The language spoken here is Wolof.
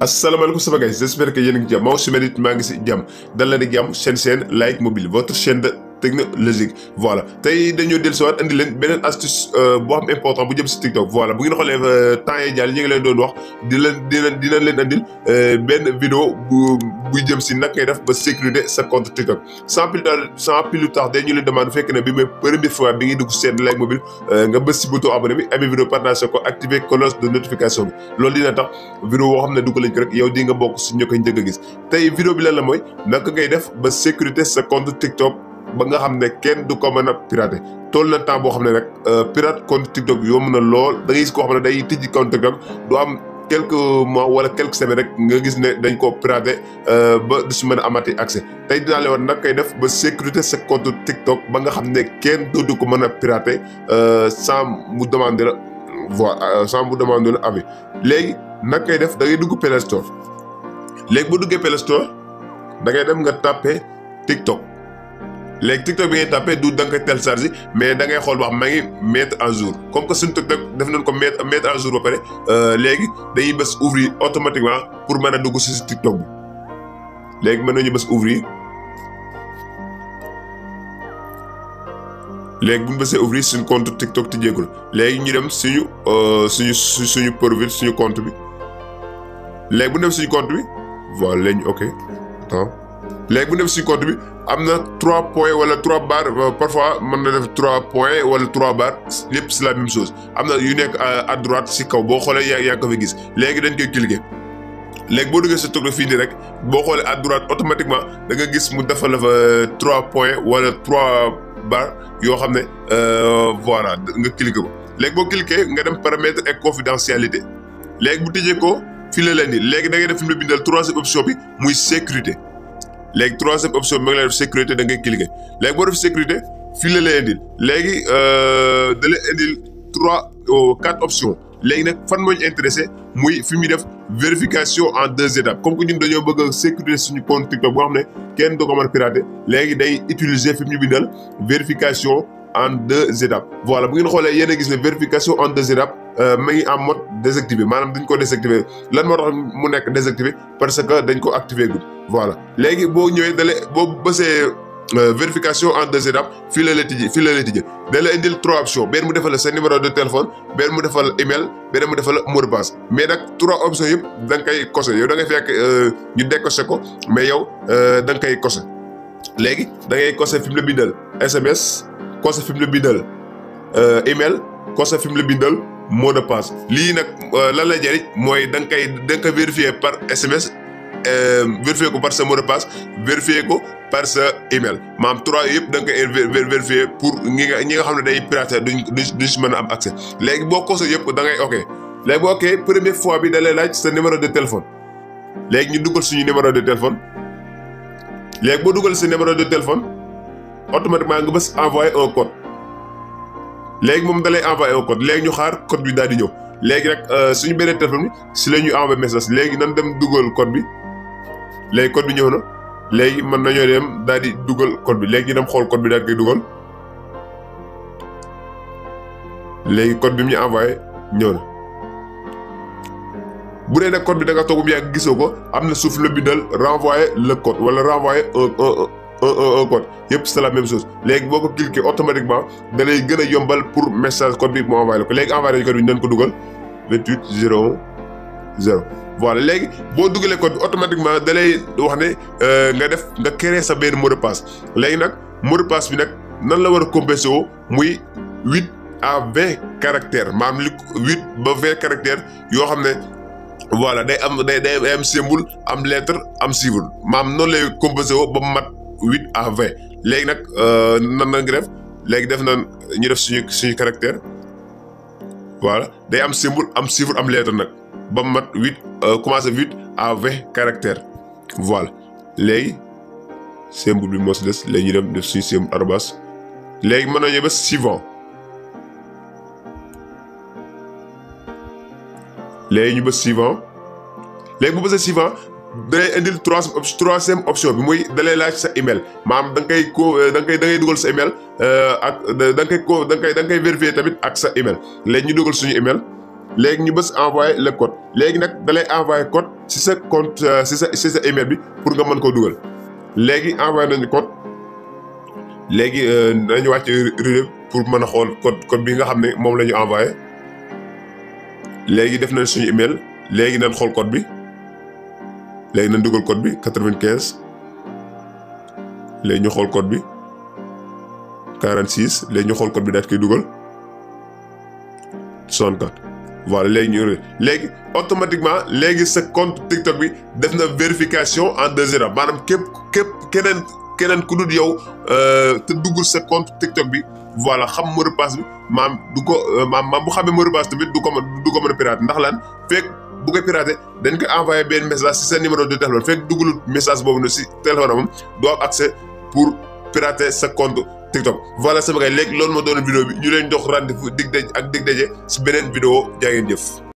asalaamaaleykum sama gars j'espère que yéen a ngi jàmm maa ngi si jàmm dal leen di jàmm seen Like Mobile votre chaîne de technologique voilà tey dañoo dellusiwaat andi leen beneen astuce boo xam important bu jëm si TikTok voilà bu ngeen xoolee temps yii jàll ñu ngi leen doon wax dinañ leen andil benn vidéo buy jëm si naka ngay def ba sécurité sa compte TikTok sans plus tard dañu leen demande fekk ne bi mooy première fois bi ngi dugg seen Like Mobile nga bës si bouton abonné bi amee vidéo partagé ko activer cloche de notification bi loolu dina tax vidéo boo xam ne dugg lañ ko rek yow di nga bokk si ñu koy njëkk a gis tey vidéo bi lan la mooy naka ngay def ba sécurité sa compte TikTok ba nga xam ne kenn du ko mën a pirater toll na temps boo xam ne rek pirate compte TikTok yomb na lool da ngay gis koo xam ne day tijji compte TikTok du am quelques mois wala quelques semaines rek nga gis ne dañ koo pirater ba du si mën a amati accès tey dinaa leen wax nag koy def ba sécurité sa compte TikTok ba nga xam ne kenn du ko mën a pirater sans mu demander la voilà sans mu demander la avis léegi nag koy def da ngay dugg Play Store léegi bu duggee Play Store da ngay dem nga tapé TikTok. léegi TikTok bi ngay tapé du da nga koy télécharger mais da ngay xool ba xam maa ngi mettre à jour comme que suñu TikTok def nañ ko mettre à jour ba pare léegi dañuy bës ouvrir automatiquement pour mën a dugg si TikTok bi léegi mën nañu bës ouvrir léegi bu ñu bësee ouvrir suñu compte TikTok tijjeegul léegi ñu dem suñu profil suñu compte bi léegi bu ñu dem suñu compte bi voilà léegi ok attends léegi bu ñu dem suñu compte bi am na 3 points wala 3 barres parfois mën na def 3 points wala 3 barres lépp c'est la même chose am na yu nekk à droite si kaw boo xoolee yaa ko fa gis léegi dañ koy cliquer léegi boo duggee sa TikTok fii nii rek boo xoolee à droite automatiquement da nga gis mu defal la fa 3 points wala 3 barres yoo xam ne voilà nga cliquer ko léegi boo cliquer nga dem paramètres et confidentialité léegi bu tijjee ko fii la leen di léegi da ngay def fi mu la bindal troisième option bi muy sécurité. léegi troisième option bi ma ngi lay def sécurité da ngay cliquer léegi boo def sécurité fii la lay indil léegi da lay indil 4 options léegi nag fan moo ñu intéressé muy fi muy def vérification en 2 étapes comme que ñun dañoo bëgg a sécurité suñu compte TikTok boo xam ne kenn du ko mën a pirater léegi day utiliser fi mu ñu bindal vérification en 2 étapes voilà bu ngeen xoolee yéen a gis ne vérification en 2 étapes ma ngi en mode désactivé maanaam dañ ko désactivé lan moo tax mu nekk désactivé parce que dañ ko activé gud voilà léegi boo ñëwee boo bësee vérification en 2 étapes fii la lay tijji da la indil 3 options benn mu defal la sa numéro de téléphone benn mu defal email benn mu defal la mot de passe mais nag 3 options yëpp da nga koy coché yow da ngay fekk ñu décoché ko mais yow da nga koy coché léegi da ngay coché fi mu la bindal SMS coché fi mu la bindal email coché fi mu la bindal mot de passe lii nag lan lay jëriñ mooy da nga koy vérifier par SMS vérifier ko par sa mot de passe vérifier ko par sa email maanaam 3 yëpp da nga koy vérifier pour ñi nga xam ne day pirater duñ si mën a am accès léegi boo coché yëpp da ngay ok léegi boo ok première fois bi da lay laaj sa numéro de téléphone léegi ñu dugal suñu numéro de téléphone léegi boo dugal sa numéro de téléphone automatiquement nga bës envoyer un code léegi moom da lay envoyer un code léegi ñu xaar code bi daal di ñëw léegi nag suñu beneen téléphone bi si la ñuy envoyer message léegi nan dem dugal code bi léegi code bi ñëw na léegi mën nañoo dem daal di dugal code bi léegi ñu dem xool code bi daal di koy dugal léegi code bi mu ñu envoyé ñëw na bu dee nag code bi da nga toog bu yàgg gisoo ko am na suuf la bindal renvoyer le code wala renvoyer un code yëpp c'est la même chose léegi boo ko cliquer automatiquement da lay gën a yombal pour message code bi mu envoyé la ko léegi envoyé nañu code bi ñu doon ko dugal 28 01 0 voilà léegi boo dugalee code bi automatiquement da lay wax ne nga créer sa benn mot de passe léegi nag mot de passe bi nag nan la war a composé woo muy 8 à 20 caractères maanaam li 8 ba 20 caractères yoo xam ne voilà day am symbole am lettre am chiffre maanaam noonu lay composé woo ba mu mat 8 à 20 léegi nag nan la nga def léegi def na ñu def suñu caractère voilà day am symbole am chiffre am lettre nag ba mu mat 8 commencé 8 à 20 caractères voilà léegi symbole bi moo si des léegi ñu dem def suñu symbole arobase léegi mën nañu ba suivant léegi ñu bës suivant léegi bu bësee suivant da lay indil troisième option bi muy da lay laaj sa email maanaam da ngay dugal sa email ak da nga koy vérifier tamit ak sa email léegi ñu dugal suñu email léegi ñu bës envoyer le code léegi nag da lay envoyer code si sa compte si sa email bi pour nga mën koo dugal. léegi envoyé nañu code léegi nañu wàcc relais pour mën a xool code bi nga xam ne moom la ñu envoyé. léegi def nañ suñu email léegi nañ xool code bi léegi nañ dugal code bi 95 léegi ñu xool code bi 46 léegi ñu xool code bi daal di koy dugal 64 voilà léegi automatiquement léegi sa compte TikTok bi def na vérification en 2 heures maanaam képp keneen ku dul yow te duggul sa compte TikTok bi voilà xam mot de passe bi maam du ko maam bu xamee mot de passe tamit du ko mën a pirater ndax lan fekk bu ko pirater dañ ko envoyé benn message si sa numéro de téléphone fekk dugalul message boobu ne si téléphone amam doo am accès pour pirater sa compte TikTok. voilà sama gars léegi loolu moo doon vidéo bi ñu leen jox rendez-vous dig daje si beneen vidéo jaa ngeen jëf.